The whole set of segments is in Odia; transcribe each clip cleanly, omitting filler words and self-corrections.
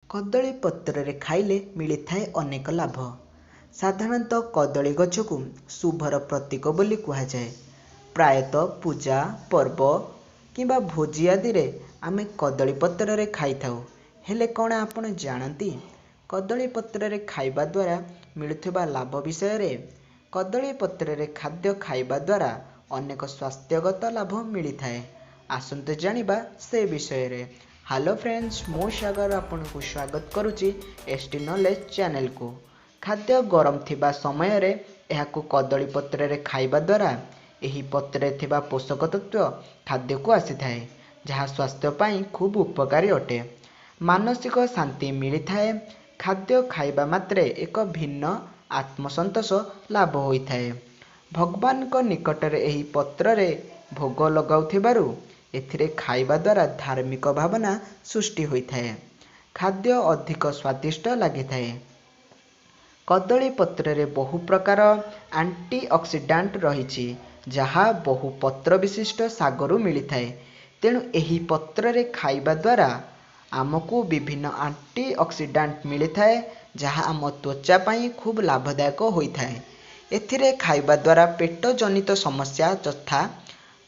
କଦଳୀ ପତ୍ରରେ ଖାଇଲେ ମିଳିଥାଏ ଅନେକ ଲାଭ। ସାଧାରଣତଃ କଦଳୀ ଗଛକୁ ଶୁଭର ପ୍ରତୀକ ବୋଲି କୁହାଯାଏ। ପ୍ରାୟତଃ ପୂଜା, ପର୍ବ କିମ୍ବା ଭୋଜି ଆଦିରେ ଆମେ କଦଳୀ ପତ୍ରରେ ଖାଇଥାଉ। ହେଲେ କ'ଣ ଆପଣ ଜାଣନ୍ତି କଦଳୀ ପତ୍ରରେ ଖାଇବା ଦ୍ୱାରା ମିଳୁଥିବା ଲାଭ ବିଷୟରେ? କଦଳୀ ପତ୍ରରେ ଖାଦ୍ୟ ଖାଇବା ଦ୍ୱାରା ଅନେକ ସ୍ୱାସ୍ଥ୍ୟଗତ ଲାଭ ମିଳିଥାଏ। ଆସନ୍ତୁ ଜାଣିବା ସେ ବିଷୟରେ। ହ୍ୟାଲୋ ଫ୍ରେଣ୍ଡସ୍, ମୁଁ ସାଗର ଆପଣଙ୍କୁ ସ୍ୱାଗତ କରୁଛି ଏସ୍ ଟି ନଲେଜ୍ ଚ୍ୟାନେଲକୁ। ଖାଦ୍ୟ ଗରମ ଥିବା ସମୟରେ ଏହାକୁ କଦଳୀ ପତ୍ରରେ ଖାଇବା ଦ୍ୱାରା ଏହି ପତ୍ରରେ ଥିବା ପୋଷକ ତତ୍ତ୍ୱ ଖାଦ୍ୟକୁ ଆସିଥାଏ, ଯାହା ସ୍ୱାସ୍ଥ୍ୟ ପାଇଁ ଖୁବ୍ ଉପକାରୀ ଅଟେ। ମାନସିକ ଶାନ୍ତି ମିଳିଥାଏ। ଖାଦ୍ୟ ଖାଇବା ମାତ୍ରେ ଏକ ଭିନ୍ନ ଆତ୍ମସନ୍ତୋଷ ଲାଭ ହୋଇଥାଏ। ଭଗବାନଙ୍କ ନିକଟରେ ଏହି ପତ୍ରରେ ଭୋଗ ଲଗାଉଥିବାରୁ ଏଥିରେ ଖାଇବା ଦ୍ୱାରା ଧାର୍ମିକ ଭାବନା ସୃଷ୍ଟି ହୋଇଥାଏ। ଖାଦ୍ୟ ଅଧିକ ସ୍ୱାଦିଷ୍ଟ ଲାଗିଥାଏ। କଦଳୀ ପତ୍ରରେ ବହୁ ପ୍ରକାର ଆଣ୍ଟିଅକ୍ସିଡାଣ୍ଟ ରହିଛି, ଯାହା ବହୁ ପତ୍ର ବିଶିଷ୍ଟ ଶାଗରୁ ମିଳିଥାଏ। ତେଣୁ ଏହି ପତ୍ରରେ ଖାଇବା ଦ୍ୱାରା ଆମକୁ ବିଭିନ୍ନ ଆଣ୍ଟିଅକ୍ସିଡାଣ୍ଟ ମିଳିଥାଏ, ଯାହା ଆମ ତ୍ୱଚା ପାଇଁ ଖୁବ୍ ଲାଭଦାୟକ ହୋଇଥାଏ। ଏଥିରେ ଖାଇବା ଦ୍ୱାରା ପେଟ ଜନିତ ସମସ୍ୟା ଯଥା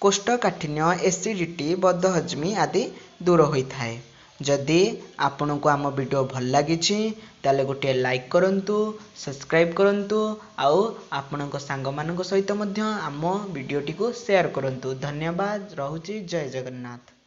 କୋଷ୍ଠକାଠିନ୍ୟ, ଏସିଡ଼ିଟି, ବଦହଜମି ଆଦି ଦୂର ହୋଇଥାଏ। ଯଦି ଆପଣଙ୍କୁ ଆମ ଭିଡ଼ିଓ ଭଲ ଲାଗିଛି, ତାହେଲେ ଗୋଟିଏ ଲାଇକ୍ କରନ୍ତୁ, ସବସ୍କ୍ରାଇବ୍ କରନ୍ତୁ ଆଉ ଆପଣଙ୍କ ସାଙ୍ଗମାନଙ୍କ ସହିତ ମଧ୍ୟ ଆମ ଭିଡ଼ିଓଟିକୁ ସେୟାର କରନ୍ତୁ। ଧନ୍ୟବାଦ, ରହୁଛି, ଜୟ ଜଗନ୍ନାଥ।